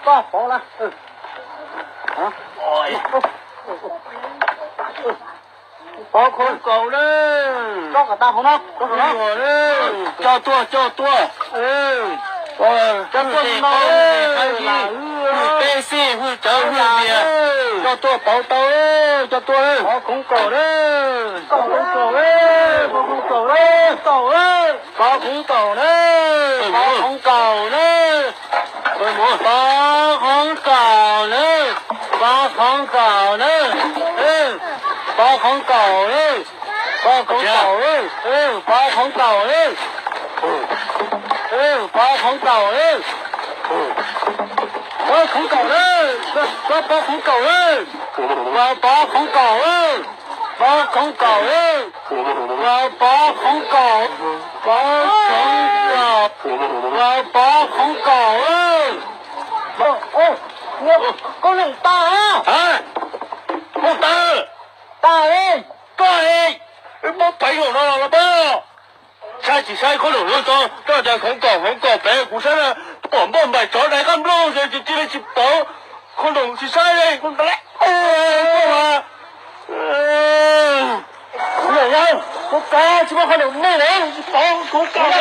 Pov, pov la. Pov khoov kaum na. Pov khoov kaum na. Coj tuaj, coj tuaj. Coj tuaj no. Hwj peb xij, hwj cawv, hwj tias. Coj tuaj pauv tau, coj tuaj. Pov khoov kaum na. Pov khoov kaum na. Pov khoov kaum na. Pov khoov kaum na. Pov khoov kaum na. Pov khoov kaum na. Pov khoov kaum na. Pov khoov kaum na. Pov khoov kaum na. Pov khoov kaum na. Pov khoov kaum na. Pov khoov kaum na. Pov khoov kaum na. Pov khoov kaum na. Pov khoov kaum. Pov khoov kaum. Pov khoov kaum. Koj leej tas, koj tas, tas, koj, wb muab paiv nkaum no los pab. Saib tsis saib qhob noom lub tso, koj tias khoov kaum, khoov kaum pem kuv saib na, pom npauj npaim tsov dais qab nplooj ces cia li tsis pauv. Qhob noom tsis saib li, koj tsis muaj qhob noom nej li, tsis pauv, khoov kaum.